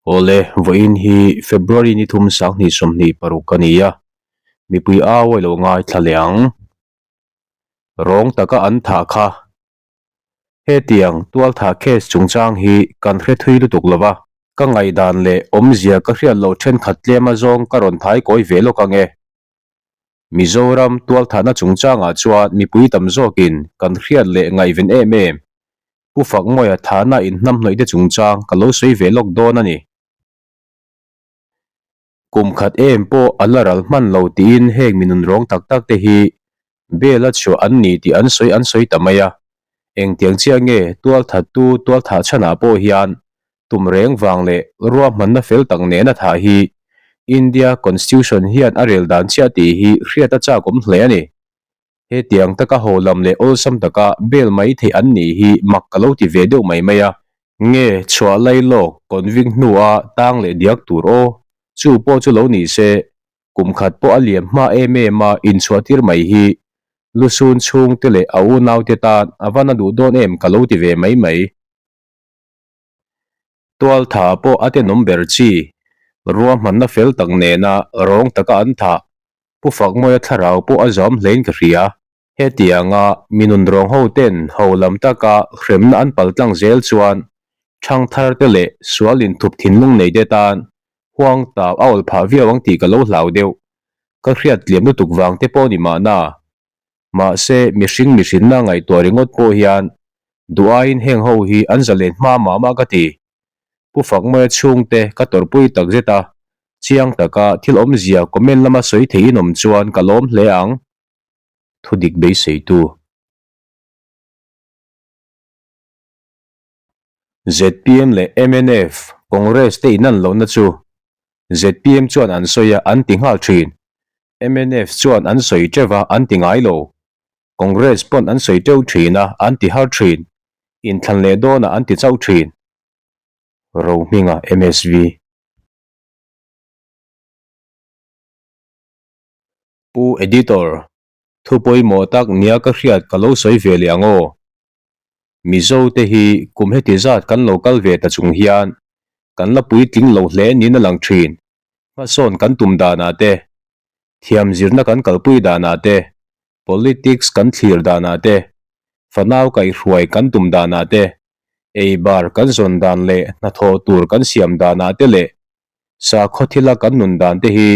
Awle, vawiin hi February ni thum sanghnih 26 a ni a, mipui au a lo ngaithla leh ang. Rawng taka an thah kha. Hetiang tualthah case chungchang hi kan hre thui lutuk lo va, ka ngaihdan leh awmzia ka hriat loh thenkhat tlem azawng ka rawn thai kawi ve lawk ang e. Mizoram tualthahna chungchangah chuan mipui tam zawkin kan hriat leh ngaihven em em Pu Fakmawia thahna inhnamhnawih te chungchang ka lo sawi ve lawk dawn a ni. Kum khat em pawh a la ral hman lo tiin heng mi nunrawng tak tak te hi bel a chhuah an ni tih an sawi an sawi ta mai a. Engtiang chiah nge tualthattu tualthah chhanah pawh hian tum reng vang leh ruahmanna fel tak nena thah hi India Constitution hian a rel dan chiah tih hi hriat a chak awm hle a ni. Hetiang taka haw lam leh awlsam taka bel mai theih an nih hi mak ka lo ti ve deuh mai mai a. Nge chhuah lai lawk convict hnua tang leh diak tur aw? Chu pawh chu lo ni se, kum khat pawh a liam hma em em a inchhuah tir mai hi lusun chhungte leh a unaute tan a va na duh dawn em ka lo ti ve mai mai. Tualtha pawh a tenawm ber chi, ruahmanna fel tak nena rawng taka an thah, Pu Fakmawia thlarau pawh a zam hlein ka hria. Hetianga mi nunrawng ho ten ho lam taka hremna an paltlang zel chuan thangthar te leh sual inthup thinlung nei te tan huang tau a awl phah viau ang tih ka lo hlau deuh. Ka hriat tliam lutuk vang te pawh ni mahna. Mahse mihring mihrinna ngaihtuah ringawt pawh hian duh aiin heng ho hi an zalen hma mah mah ka ti. Pu Fakmawia chhungte ka tawrhpui takzet a, chiang taka thil awmzia comment lama sawi thei in awm chuan ka lawm hle ang. Thudik beiseitu. Zpm leh mnf, Congress te inan lohna chu zpm chuan an sawi a an ti nghal thin. Mnf chuan an sawi teuh a an ti ngai lo. Congress pawn an sawi teuh thin a an ti har thin. Inthlan leh dawnah an ti chauh thin. Rohminga MSV. Pu Editor, thu pawimawh tak nia ka hriat ka lo sawi ve leh ang aw. Mizo te hi kum heti zat kan lo kal ve ta chung hian kan la puitling lo hle niin a lang thin. Hmasawn kan tum danah te, thiam zirna kan kalpui danah te, politics kan thlir danah te, fanau kaihhruai kan tum danah te, eibar kan zawn dan leh hnathawh tur kan siam danah te leh sakhaw thila kan nun dan te hi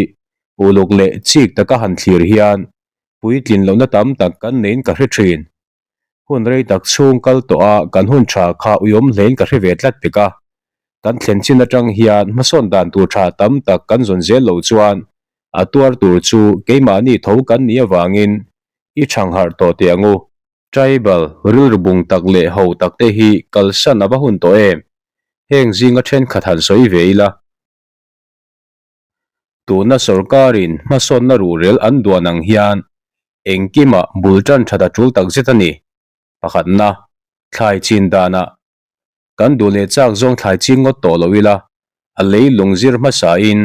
uluk leh chik taka han thlir hian puitlin lohna tam tak kan neiin ka hre thin. Hun rei tak chhung kal tawh a kan hun tha kha uiawm hlein ka hre ve tlat pek a. Kan thlen chin atang hian hmasawn dan tur tha tam tak kan zawn zel lo chuan a tuar tur chu keimahni tho kan nih avangin i thangharh tawh teh ang u. Tribal rilru bung tak leh ho tak te hi kalsan a va hun tawh em? Heng zinga thenkhat han sawi ve ila. Tuna sorkarin hmasawnna ruhrel an duan ang hian engkimah bul tan that a tul takzet a ni. Pakhatna, thlai chin danah kan duh leh chak zawng thlai ching ngawt tawh lo ila, a leilung zir hmasain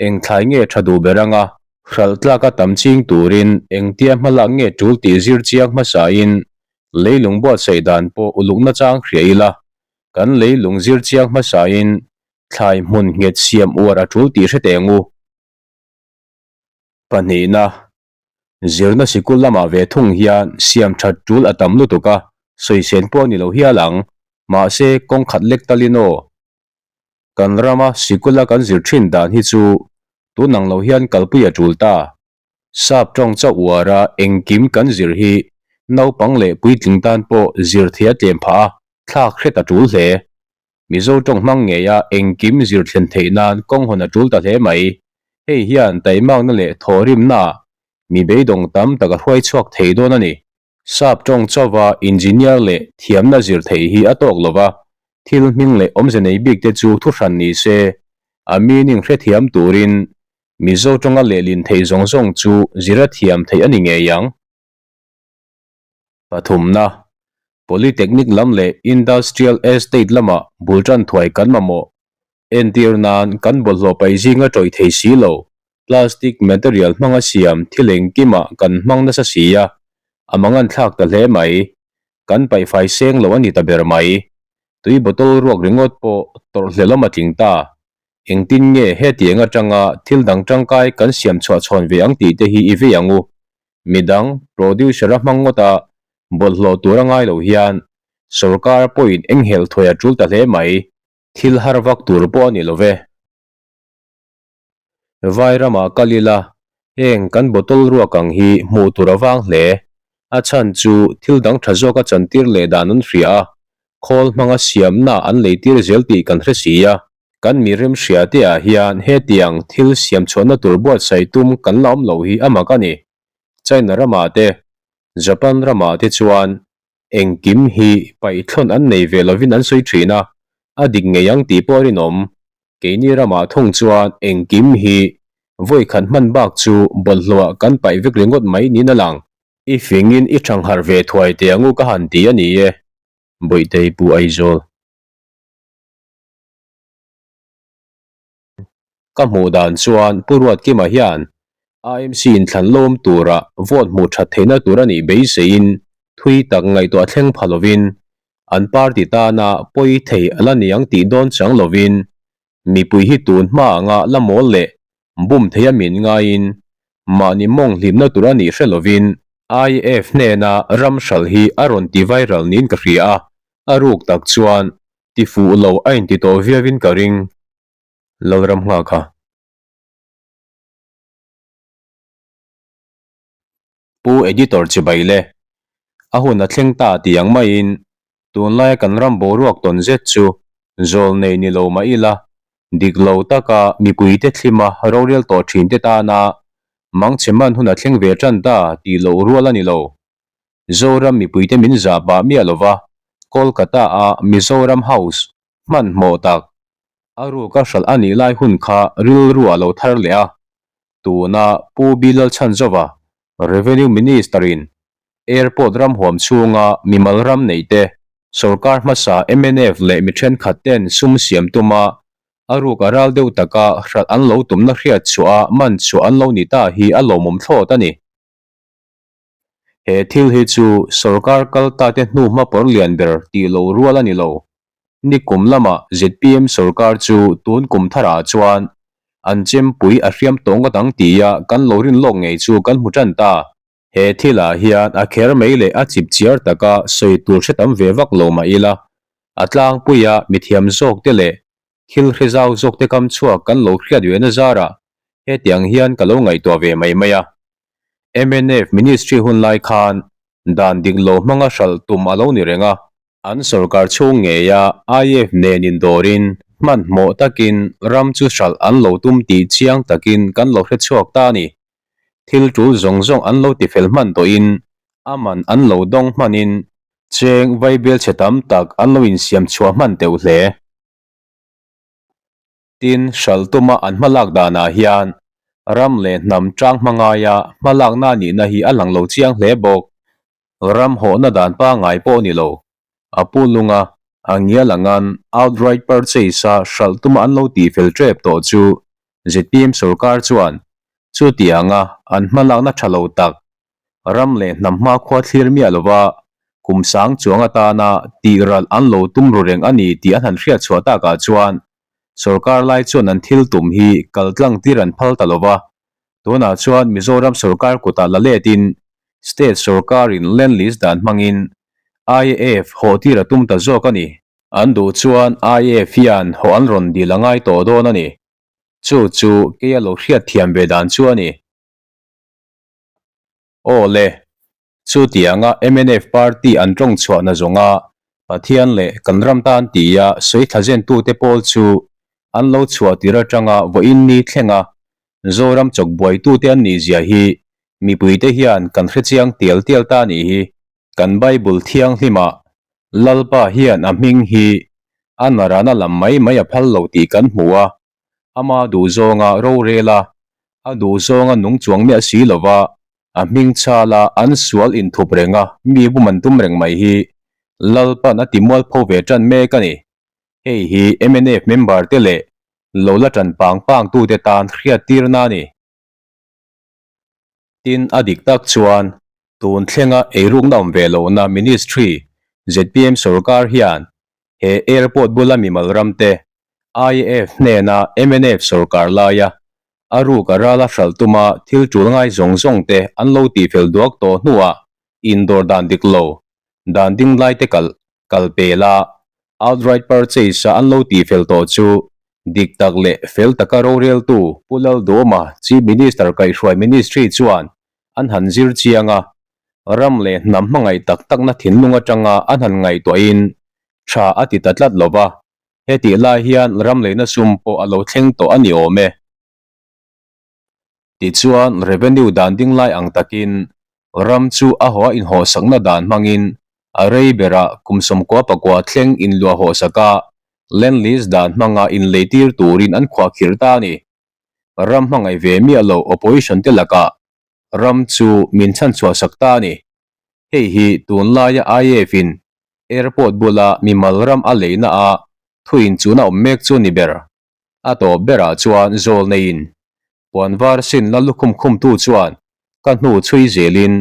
eng thlai nge tha duh ber anga hralh tlaka tam ching turin engtia hmalak nge tul tih zir chiang hmasain leilung buatsaih dan pawh uluk nachang hria ila, kan leilung zir chiang hmasain Thlai hmun nghet siam uar a tul tih hre teh ngu. Pahnihna, Zirna sikul lamah ve thung hian siam that tul a tam lutuk a, sawisel pawh ni lo hial ang, mahse kawng khat lek talin aw. Kan rama sikula kan zir thin dan hi chu tun ang lo hian kalpui a tul ta. Sap tawng chauh uara engkim kan zir hi naupang leh puitling tan pawh zir thei a tlem phah a, thlak hret a tul hle. Mizo tawng hmang ngeia engkim zir thlen theih nan kawng hawn a tul ta hle mai. Hei hian taimakna leh thawhrimnaah mi beidawng tam tak a hruai chhuak thei dawn a ni. Sap tawng chauva engineer leh thiamna zir theih hi a tawk lo va, thil hming leh awmze nei bik te chu thuhran ni se, a meaning hrethiam turin Mizo tawnga lehlin theih zawng zawng chu zir a thiam theih a ni ngei ang. Pathumna, Polytechnic lam leh Industrial Estate lamah bul tan thuai kan mamawh. Entir nan kan bawlhhlawh paih zinga tawih thei si lo, plastic material hmanga siam thil engkimah kan hmang nasa si a, a mangan thlak ta hle mai. Kan paihfai seng lo a ni ta ber mai. Tui bottle ruak ringawt pawh tawrhhlelawm a tling ta. Engtin nge hetiang atanga thil dang tangkai kan siam chhuah chhawn ve ang tih te hi i vei ang u. Midang producer a hmang ngawt a, bawlhhlawh tur a ngai lo hian sorkar pawhin enghelh thuai a tul ta hle mai. Thil har vak tur pawh a ni lo ve. Vai ramah kal ila, heng kan bottle ruak ang hi hmuh tur a vang hle. A chhan chu thil dang tha zawk a chantir leh dan an hria a, khawl hmanga siamna an leitir zel tih kan hre si a. Kan mi remhria te ah hian hetiang thil siam chhuahna tur buatsaih tum kan la awm lo hi a mak a ni. China ramah te, Japan ramah te chuan Engkim hi paihthlawn an nei ve lovin an sawi thin a, a dik ngei ang tih pawh a rinawm. Keini ramah thung chuan engkim hi vawi khat hman bak chu bawlhhlawhah kan paih vek ringawt mai niin a lang. I fingin i thangharh ve thuai teh ang u ka han ti a ni e, Bawihtei Pu Aizawl. Ka hmuh dan chuan Pu Ruatkima hian AMC inthlan lawm tura vote hmuh that theihna tur a nih beiseiin thui tak ngaihtuah thleng pha lovin an party tana pawi thei a la ni ang tih dawn chang lovin mipui hi tun hma anga la mawl leh bum thei a min ngaiin mahni mawng hlimna tur a nih hre lovin IAF hnena ram hralh hi a rawn ti viral niin ka hria a, a ruk tak chuan ti fuh lo a inti tawh viauin ka ring. Lalram nghak a. Pu Editor chibai le. A hun a thleng ta tih ang maiin tunlaia kan ram boruak tawn zet chu zawl nei ni lo mah ila dik lo taka mipuite thlima rorel tawh thinte tana mangchhe man hun a thleng ve tan ta tih loh rual a ni lo. Zoram mipuite min zah pah miah lova Kolkata-a Mizoram House hmanhmawh tak a ruka hralh a nih lai hun kha rilru a lo thar leh a, tuna Pu Bilal Chhanzova, Revenue Minister-in Airport ram huam chhunga mimal ram neih te, sorkar hmasa mnf leh mi thenkhat ten sum siam tuma a ruk a ral deuh taka hralh an lo tumna hriat chhuah a man chhuah an lo ni ta hi a lawmawm thlawt a ni. He thil hi chu sorkar kal ta te hnu hma pawr lian ber tih lo rual a ni lo. Nikum lamah zpm sorkar chu tun kum tharah chuan an chempui a hriam tawh ngawt ang tia kan lo rin lawk ngei chu kan hmu tan ta. He thilah hian a kher mai leh a chip chiar taka sawi tur hre tam ve vak lo mah ila, a tlangpuia mithiam zawk te leh thil hre zau zawk te kam chhuak kan lo hriat ve na zarah hetiang hian ka lo ngaihtuah ve mai mai a. Mnf Ministry hun lai khan dan dik lo hmanga hralh tum a lo ni reng a. An sorkar chhung ngeia IF nen indawrin hmanhmawh takin ram chu hralh an lo tum tih chiang takin kan lo hre chhuak ta a ni. Thil tul zawng zawng an lo tifel hman tawhin a man an lo dawng hmanin cheng vaibel chhe tam tak an lo insiam chhuah hman teuh hle. Tin, hralh tuma an hmalak danah hian ram leh hnam tang hma ngaia hmalakna nihna hi a lang lo chiang hle bawk. Ram hawhna dan pangngai pawh ni lo. A pu lunga a ngial angan outright purchase-a hralh tuma an lo tihfel tep tawh chu zpm sorkar chuan chutianga an hmalakna tha lo tak Ram leh hnam hmakhua thlir miah lova kum sang chuang atana tih ralh an lo tum ru reng a ni tih an han hriat chhuah takah chuan sorkar lai chuan an thil tum hi kal tlang tir an phal ta lova, tunah chuan Mizoram sorkar kutah la letin state sorkarin land lease dan hmangin IAF hawh tir a tum ta zawk a ni. An duh chuan IAF hian hawh an rawn dil a ngai tawh dawn a ni. Chu chu keia lo hriat thiam ve dan chu a ni. Aw le, chutianga mnf party an tawng chhuahna zawnga Pathian leh kan ram tan tia sawi thlazentute pawl chu an lo chhuah tir atanga vawiin ni thlenga Zoram chawk buaitute an nih zia hi mipuite hian kan hrechiang tial tial ta nih hi. Kan Bible thianghlimah Lalpa hian a hming hi a narana lam mai mai a phal lo tih kan hmu a, Ama duhzawnga rorel a, a duhzawnga nung chuang miah si lova, a hming chhala an sual inthup reng a, mi bum an tum reng mai hi Lalpan a ti mualpho ve tan mek a ni. Hei hi mnf member te leh lo la tan pang pang tute tan hriattirna a ni. Tin, a dik tak chuan tun thlenga eirukna awm ve lohna Ministry zpm sorkar hian he airport bula mimal ram te. IAF hnena mnf sorkar laia a ruk a rala hralh tuma thil tul ngai zawng zawng te an lo tihfel duak tawh hnuah indawr dan dik lo, dan ding lai te kal kal pel a, outright purchase a an lo tihfel tawh chu dik tak leh fel taka roreltu Pu Lalduhawma Chief Minister kaihhruai Ministry chuan an han zir chiang a, ram leh hnam hmangaih tak takna thinlung atanga an han ngaihtuahin tha a ti ta tlat lo va, hetih lai hian ram leina sum pawh a lo thleng tawh a ni awm e. Tichuan, revenue dan ding lai ang takin ram chu a haw a inhawhsakna dan hmangin a rei berah kum 94 thleng inluah hawhsaka land lease dan hmanga inleitir turin an khuahkhirh ta a ni. Ram hmangaih ve miah lo opposition te lakah ram chu min chhanchhuah sak ta a ni. Hei hi tunlaia IAF in airport bula mimal ram a leina a thuin chuna awm mek chu a ni ber. A tawp berah chuan zawl neiin puan var sin la lukhum khumtu chuan ka hnu chhui zelin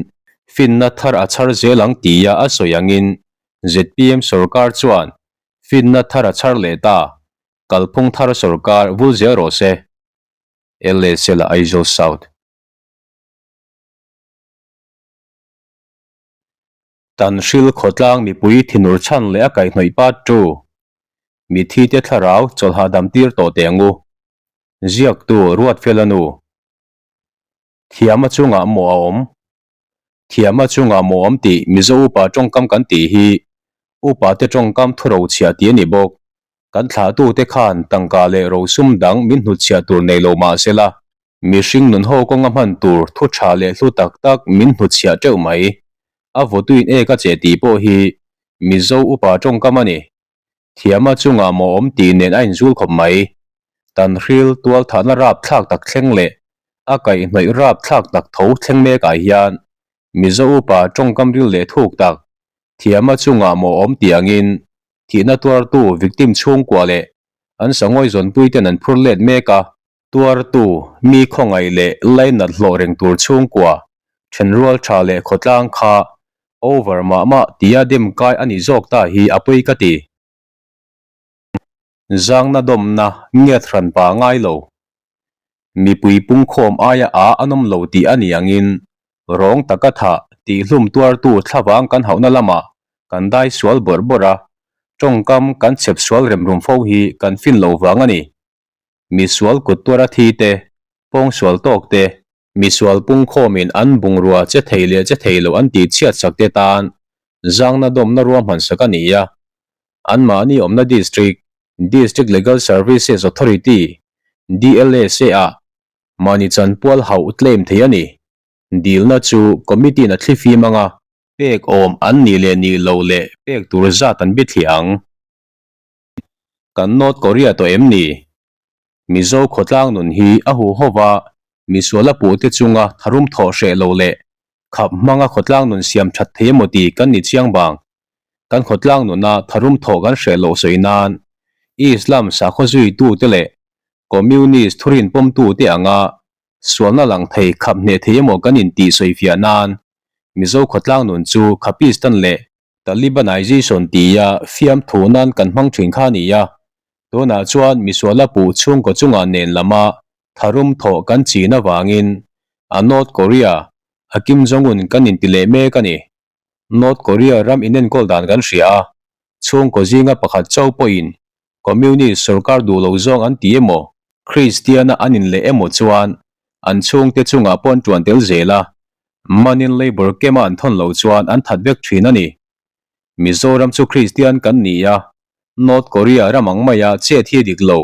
finna thar a chhar zel ang tia a sawi angin zpm sorkar chuan finna thar a chhar leh ta. Kalphung thar sorkar vul zel rawh se. LAC la Aizawl South. Tanhril khawtlang mipui thinur chhan leh a kaihhnawih part ii. Mithi te thlarau chawlhah dam tir tawh teh ang u. Ziaktu Ruatfela nu. Thiama chungah maw a awm? Thiama chungah maw awm tih Mizo upa tawngkam kan tih hi upa te tawngkam thu rochhiah tih a ni bawk. Kan thlahtute khan tangka leh rosum dang min hnutchhiah tur nei lo mah se la, mihring nun ho kawnga hman tur thu tha leh hlu tak tak min hnutchhiah teuh mai. A vawtuin ek a che tih pawh hi Mizo upa tawngkam a ni. Thiama chungah maw awm tih nen a inzul khawp mai. Tanhril tualthahna rapthlak tak thleng leh a kaihhnawih rapthlak tak tho thleng mekah hian Mizo upa tawngkam ril leh thuk tak Thiama chungah maw awm tih angin thihna tuartu victim chhungkua leh an sangawi zawnpui ten an phur let mek a. Tuartu mi khawngaih leh lainat hlawh reng tur chhungkua thenrual tha leh khawtlang kha over mah mah tia dem kai a ni zawk ta hi a pawi ka ti. Zangna dawmna ngiat hran pa ngai lo. Mipui pungkhawm aia a an awm lo tih a ni angin rawng taka thah tihhlum tuartu thlavang kan hauhna lamah kan dai sual bawrh bawrh a, tawngkam kan chhep sual remrum fo hi kan fin lo vang a ni. Misual kut tuara thi te, pawngsual tawk te, misual pungkhawmin an bungrua che thei leh che thei lo an tih chhiat sak te tan zangna dawmna ruahman sak a ni a. Anmahni awmna District, District Legal Services Authority, DLSA, ah mahni chanpual hauh claim thei a ni. Dilna chu Committee-in a thlifim anga pek awm an nih leh nih loh leh pek tur zat an bithliah ang. Kan North Korea tawh em ni? Mizo khawtlang nun hi a huhova misual a puhte chunga tharum thawh hreh lo leh khap hmanga khawtlang nun siam that thei emaw tih kan ni chiang bang. Kan khawtlang nuna tharum thawh kan hreh loh sawi nan Islam sakhaw zuitute leh Communist thurin pawmtute anga sualna lang thei khap hneh thei emaw kan intih sawifiah nan Mizo khawtlang nun chu Khapistan leh Talibanization tia fiamthu nan kan hmang thin kha a ni a, tunah chuan misuala puh chhungkaw chungah nen lama tharum thawh kan chin avangin a North Korea a Kim Jong-un kan inti leh mek a ni. North Korea ram inenkawl dan kan hria a, chhungkaw zinga pakhat chauh pawhin Communist sorkar duh lo zawng an ti emaw, Kristiana an inleh emaw chuan an chhungte chungah pawh an tuan tel zel a, manin labour camp-a an thawn loh chuan an that vek thin a ni. Mizoram chu Kristian kan ni a, North Korea ram ang maia chet hi a dik lo.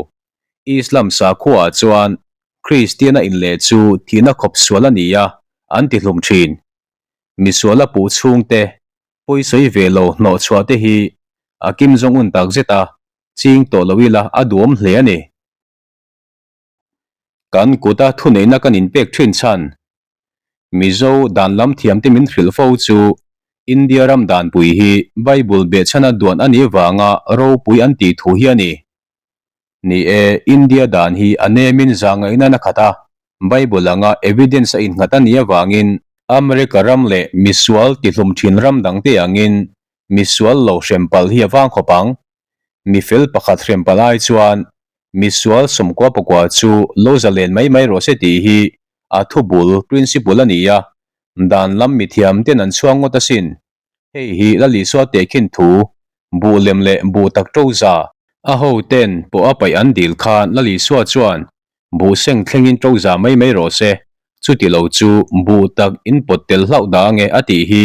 Islam sakhuaah chuan Kristiana inleh chu thihna khawp sual a ni a, an ti hlum thin. Misuala puh chhungte pawisawi ve lo hnawh chhuah te hi a Kim Jong Un tak zet a, ching tawh lo ila a duhawm hle a ni. Kan kuta thuneihna kan inpek thin chhan Mizo dan lam thiamte min hrilh fo chu India ram danpui hi Bible behchhana duan a nih vanga ropui an tih thu hi a ni. Ni e, India dan hi a nemin zahngaihna na khat a, Bible anga evidence a innghat a nih avangin America ram leh misual tihlum thin ram dangte angin misual lo hrem palh hi a vang khawp ang. Mifel pakhat hrem palh ai chuan. Misual 99 chu lo zalen mai mai rawh se tih hi a thubul, principle, a ni a, dan lam mithiam ten an chhuang ngawt asin. Hei hi Lal Isua tehkhin thu, buh lem leh buh tak to za. A ho ten pawh a paih an dil khan Lal Isua chuan buh seng thlengin to za mai mai rawh se, chuti lo chu buh tak in pawt tel hlauh dah ange a tih hi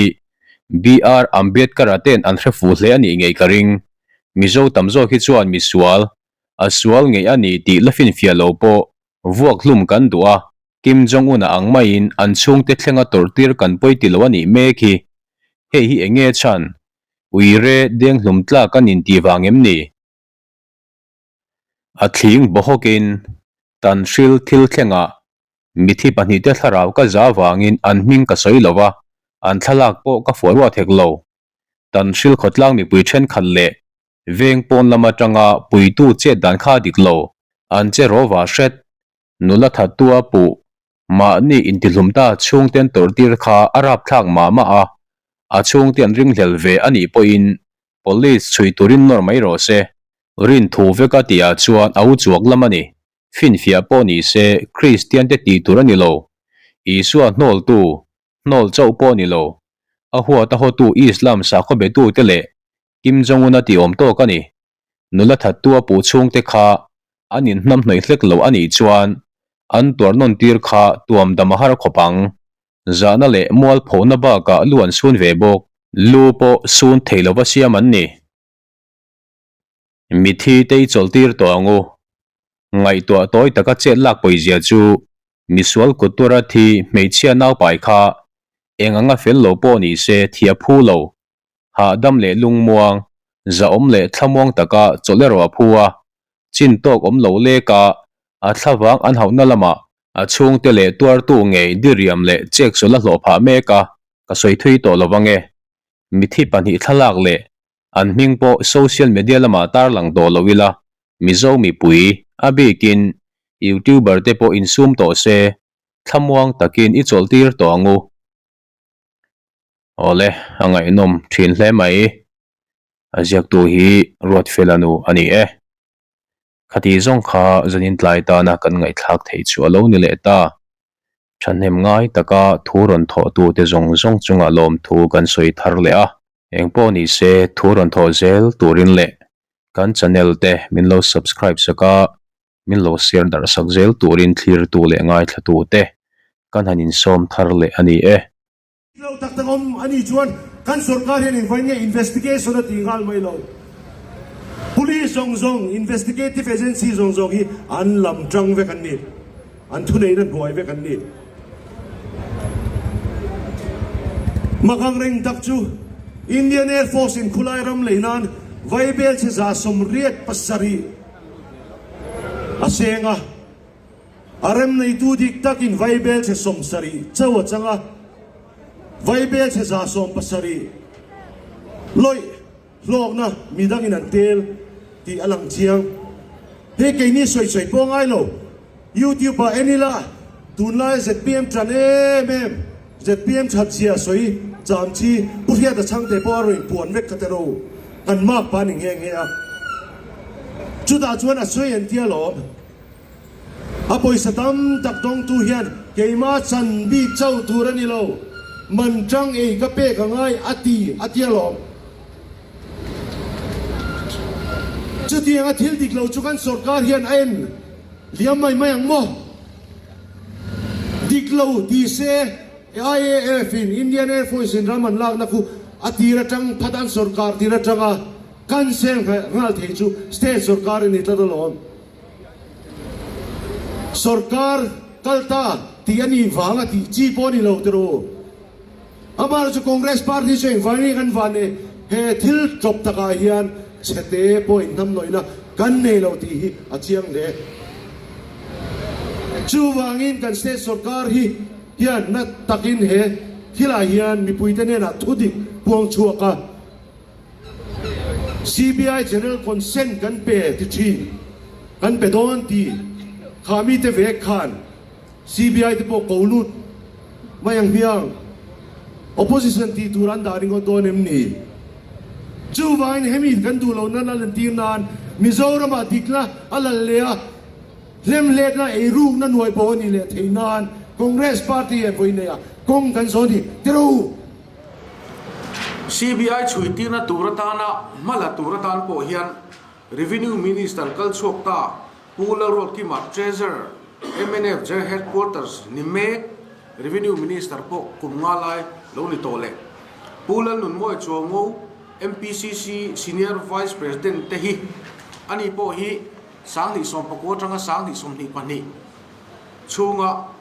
BR Ambedkar-a ten an hre fuh hle a nih ngei ka ring. Mizo tam zawk hi chuan misual, a sual ngei a ni tih la finfiah lo pawh vuak hlum kan duh a, Kim Jong-un-a ang maiin an chhungte thlenga tawrhtir kan pawi ti lo a nih mek hi. Hei hi eng nge chhan? Uire denghlum tlak an intih vang em ni? A thling bawhawkin Tanhril thil thlengah mithi pahnihte thlarau ka za vangin an hming ka sawi lo va, an thlalak pawh ka fuah ruat hek lo. Tanhril khawtlang mipui thenkhat leh veng pawn lam atanga puitu chet dan kha a dik lo, an che rawva hret. Nula thattua puh mahni intihlum ta chhungten tawrhtir kha a rapthlak mah mah a, a chhungte an ringhlel ve a nih pawhin Police chhui turin nawr mai rawh se. Rin thu vek a tihah chuan a u chuak lam a ni. Finfiah pawh ni se Kristian te tih tur a ni lo. Isua hnawltu, hnawl chauh pawh a ni lo. A huat a hawtu Islam sakhaw betute leh Kim Jong-un a tih awm tawk a ni. Nula thattu a puh chhungte kha an inhnamhnawih hlek lo a nih chuan an tuar nawn tir kha tuam dam a har khawp ang. Zahna leh mualphona bakah lu an sun ve bawk. Lu pawh sun thei lova siam an ni. Mithi te i chawlhtir tawh ang u. Ngaihtuah tawi taka chet lak pawizia chu misual kut tura thi hmeichhia naupai kha eng anga fel lo pawh ni se thia phu lo. Hahdam leh lungmuang, zahawm leh thlamuang taka chawlh erawh a phu a, chin tawk awm lo lek a, a thlavang an hauhna lamah a chhungte leh tuartu ngei diriam leh chek sawl a hlawh phah mek a, ka sawi thui tawh lo ange. Mithi pahnih thlalak leh an hming pawh social media lamah tarlang tawh lo ila, Mizo mipui, a bikin YouTuber te pawh insum tawh se, thlamuang takin i chawlhtir tawh ang u. Awle, a ngaihnawm thin hle mai. A ziaktu hi Ruatfela nu a ni e. Khati zawng kha zanin tlai tana kan ngaihthlak theih chu a lo ni leh ta. Thahnem ngai taka thu rawn thawhtute zawng zawng chungah lawmthu kan sawi thar leh a. Engpawh ni se thu rawn thawh zel turin leh kan channel te min lo subscribe sak a, min lo share darh sak zel turin thlirtu leh ngaithlatu te kan han insawm thar leh a ni e. Lo tak tak awm a nih chuan kan sorkar hian engvain nge investigation a tih nghal mai lo. Police zawng zawng, investigative agency zawng zawng hi an lam tang vek an ni. An thuneihna hnuai vek an ni. Mak ang reng tak chu Indian Air Force in khulai ram lei nan vaibel chhe 87 a seng a. A rem neitu dik takin vaibel chhe 70 chauh a chang a, vaibel chhe 70 lawih hlawkna midangin an tel tih a lang chiang. Hei keini sawi sawi pawh ngai lo, YouTube ah en ila tunlai zpm tan em em, zpm that zia sawi cham chi Pu Hriata Chhangte pawh a rawn inpuan vek kha te ro, kan mark pa ni nghe nghe a. Chutah chuan a sawi an tia lawm. A pawisa tam tak dawngtu hian keimah chan bik chauh tur a ni lo, man tang ei ka pek a ngai a ti a ti alawm. Chutianga thil dik lo chu kan sorkar hian a en liam mai mai ang maw? Dik lo ti se IAF in, Indian Air Force in ram an lakna khu a tir atang phat an sorkar tir atanga cancel nghal thei chu state sorkar a ni tlat alawm. Sorkar kal ta tih a nih vang a tih chi pawh a ni lo teh ru. Amaherawhchu chu Congress party chu engvang nge kan van e he thil tawp takah hian chhete pawh inhnamhnawihna kan nei lo tih hi a chiang hle. Chuvangin kan state sorkar hi hian na takin he thilah hian mipuite hnenah thudik puang chhuak a. CBI General Consent kan pe ti thin, kan pe dawn ti kha mite vek khan CBI te pawh ko lut mai ang hmiang. Opposition tih tur an dah ringawt dawn em ni? Chuvangin hemi kan duh lohna la lantir nan Mizoramah dikna a lal leh a, hlemhletna eirukna nuai bo a nih leh theih nan Congress party hian vawi neih a kawng kan zawh a ni. Ti rawh u! CBI chhuitirna tur atana hma la tur atan pawh hian Revenue Minister kal chhuak ta Pu Lalruatkima Treasurer mnf General Headquarters ni mek Revenue Minister pawh kum nga lai lo ni tawh leh Pu Lalnunmawi Chuango MPCC Senior Vice President te hi ani pawh hi 2019 atanga 2022 chhunga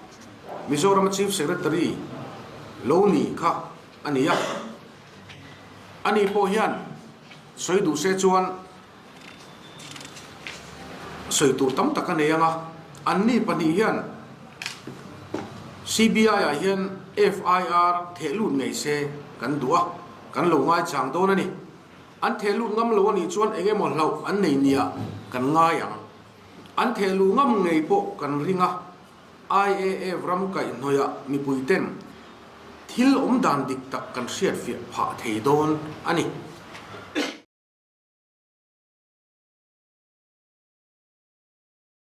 Mizoram Chief Secretary lo ni kha a ni a. Ani pawh hian sawi duh se chuan sawi tur tam tak a nei ang a, anni pahnih hian CBI ah hian FIR theh lut ngei se kan duh a, kan lo ngaichang dawn a ni. An theh lut ngam lo a nih chuan eng emaw hlauh an nei nia kan ngai ang. An theh luh ngam ngei pawh kan ring a, IAF ram kaihhnawihah mipui ten thil awm dan dik tak kan hriatfiah phah thei dawn a ni.